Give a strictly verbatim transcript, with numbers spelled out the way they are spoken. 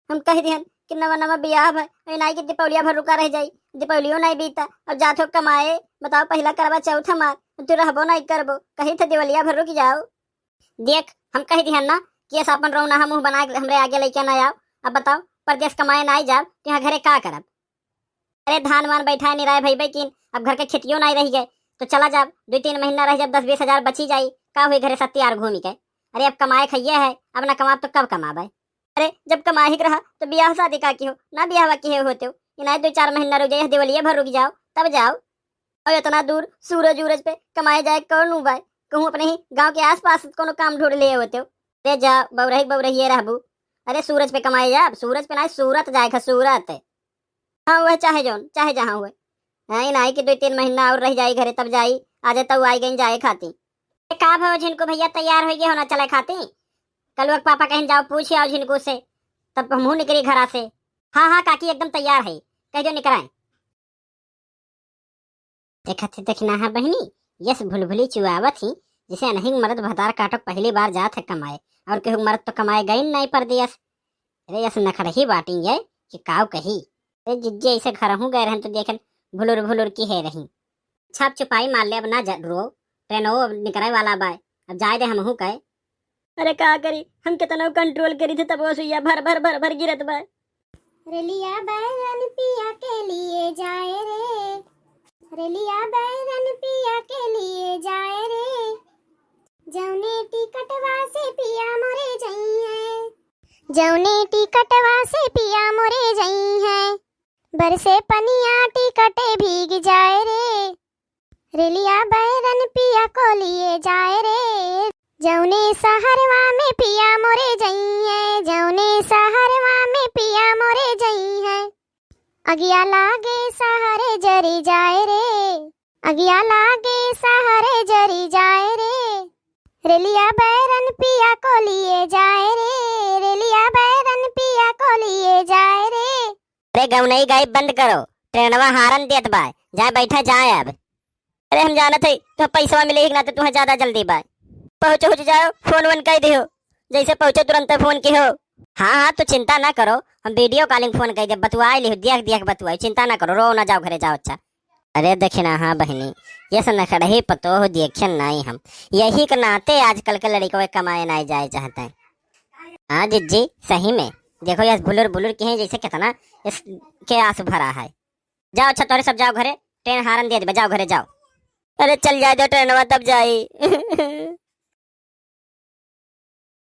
हम कहि दिहन कि नवा नवा बियाह भय, इनाई कि दीपावलिया भर रुका रह जाई, दीपावलियो नाई बीता, अब जात हो कमाए। बताओ, पहिला करवा चौथ हमार, तू रहबो नाई करबो, कही थे दिवालिया भर रुक जाओ। देख, हम कहि दिहन ना कि ऐसा अपन रौना मुँह बना के हमरे आगे लइके ना आओ। अब बताओ, परदेस कमाए नाई जाब, तो यहाँ घरे का करब? अरे धान वान बैठाए निराए भइबे कीन, अब घर के खेतियो नाई रहि गए, तो चला जाब, दुइ तीन महीना रह जाब, दस बीस हजार बची जाई, का हुई घरे सत्ती आर घूमी के। अरे अब कमाए खइये है, अब ना कमाब तो कब कमाबे? अरे जब कमाए ही के रहा तो बियाह शादी का किहो, ना बियाहवा किहे होते हो, इनाई दुइ चार महीना रुक जाए, दिवालिये भर रुक जाओ, तब जाओ। और इतना दूर सूरज उरज पे कमाए जाए कौन उबाय? कहूँ अपने ही गाँव के आसपास कोनो काम ढूँढ लिए होते हो। अरे जा, बौरही बौरहिए रहबू। अरे सूरज पे कमाए जा, अब सूरज पे ना, सूरत जाए खा, सूरत। हाँ, वह चाहे जौन, चाहे जहाँ हुए। हाँ, ई नाई कि दुइ तीन महीना और रह जाई घरे, तब जाई, आज तउ आई गई जाए खाती। ए, का भव झिनको भैया, तैयार होइ गए हो ना चले खाती? कल वक्त पापा कहिन जाओ पूछ आओ झिनको से, तब हमहू निकली घरा से। हाँ, हाँ काकी, एकदम तैयार है, कह दो निकराए। देखत ही देखना है बहिनी, यस भुलभुली चुआवत ही, जैसे अनहिंग मरद भतार काटो पहली बार जात है कमाए, और केहू मरद तो कमाए गइन नाई परदेस। अरे यस नखड़ही बाटी ये कि काव कही। अरे जिज्जे ऐसे घरहूँ गए रहन तो देखेन भुलुर भुलुर की है रही। छाप चुपाई मार ले, अब ना जा-, रो, ट्रेनो अब निकरे वाला बाय, अब जाए दे हमहू कहे। अरे का करी, हम कितनो control करी थे, तब वो सुइया भर भर भर भर गिरत बा। रेलिया बैरन पिया के लिए जाए रे, रेलिया बैरन पिया के लिए जाए रे, जौने टिकटवा से पिया मोरे जइहैं, जौने टिकटवा से पिया मोरे जइहैं, बरसे पनिया टिकटे भीग जाए रे, रेलिया बैरन पिया को लिए जाए रे। जौने सहरवा में पिया मोरे जइहैं, जौने सहरवा में पिया मोरे जइहैं। अगिया लागे सहरे जरी जाए रे, अगिया लागे सहरे जरी जाए रे। रेलिया बैरन पिया को लिए जाए रे, रेलिया बैरन पिया को लिए जाए रे। अरे गौनई गाई बंद करो, ट्रेनवा हारन देत बा, जाए बैठा जाए अब। अरे हम जानत है तो पैसवा मिले ही ना, तो तुम्हें ज्यादा जल्दी बा। पहुँच उहुँच जाओ, फोन वोन कइ दिहो, जैसे पहुँचो तुरंत फोन किहो। हाँ हाँ, तो चिंता ना करो, हम video calling फोन कइ दे, बतुआई लिहो, देख देख बतुआई, चिंता ना करो, रो ना, जाओ घरे जाओ। अच्छा। अरे देखी ना, हाँ बहिनी, यस नखड़ही पतोह देखेन नाई हम, यही के नाते आजकल के लड़िकवे कमाए नाई जाए चाहते हैं। हाँ जिज्जी, सही में देखो, यस भुलुर भुलुर की है, जैसे कितना यस के आस भरा है। जाओ, अच्छा, तोरे सब जाओ घरे, ट्रेन हारन दे देबे, जाओ घरे जाओ। अरे चल जाए दो ट्रेनवा, तब जाई।